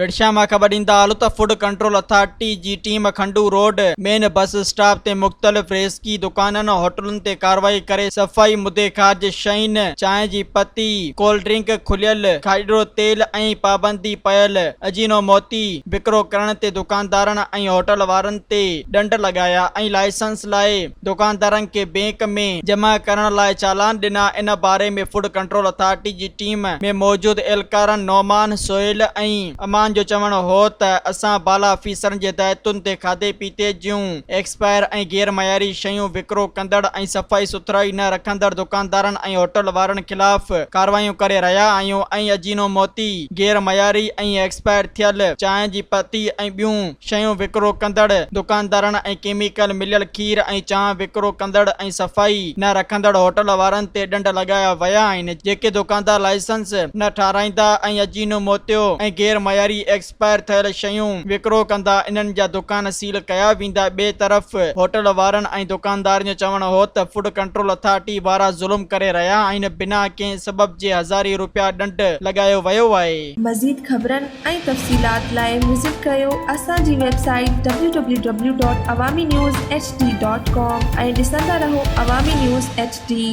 ڀٽشاهه مان خبر ڏيندا هلون ته فوڊ ڪنٽرول اٿارٽي جي team Khando road main bus stop تي مختلف ريزڪي دڪانن هوٽلن تي ڪارروائي ڪري صفائي مدي خارج شين چانهه جي پتي ڪولڊ ڊرنڪ کليل کاڄرو تيل ۽ پابندي پيل اجينو موتي وڪرو ڪرڻ تي دڪاندارن ۽ هوٽل وارن تي ڏنڊ لڳايا ۽ لائسنس لاء دڪاندارن کي بينڪ ۾ جمع ڪرڻ لاء چالان ڏنا ان باري ۾ فوڊ ڪنٽرول اٿارٽي جي ٽيم ۾ موجود اهلڪارن نعمان، سهيل ۽ امان جو چوڻ هو ته اسان بالا آفيسرن جي هدايتن تي کاڌي پيتي جون ايڪسپائر ۽ غير معياري شيون وڪرو ڪندڙ ۽ صفائي سٿرائي نه رکندڙ دڪاندارن ۽ هوٽل وارن خلاف ڪارروايون ڪري رهيا آهيون ۽ اجينو موتي، غير معياري ۽ ايڪسپائر ٿيل چانهه جي پتي ۽ ٻيون شيون وڪرو ڪندڙ دڪاندارن ۽ ڪيميڪل مليل کير ۽ چانهه وڪرو ڪندڙ ۽ صفائي نه رکندڙ هوٽل وارن تي ڏنڊ لڳايا ويا آهن جيڪي دڪاندار لائسنس نه ٺاهرائيندا ۽ اجينو موتيو ۽ غير معياري ايڪسپائر ٿيل شيون وڪرو ڪندا انهن جا دڪان سيل ڪيا ويندا ٻئي طرف هوٽل وارن ۽ دڪاندارن جو چوڻ هو ته فوڊ ڪنٽرول اٿارٽي وارا ظلم ڪري رهيا آهن بنا ڪنهن سبب جي هزارين روپيا ڏنڊ لڳايو ويو آهي. مزيد خبرن ۽ تفصيلات لاء وزٽ ڪريو اسان جي website W W W dot Awami news H D dot com ۽ ڏسندا رهو عوامي نيوز ايڇ ڊي.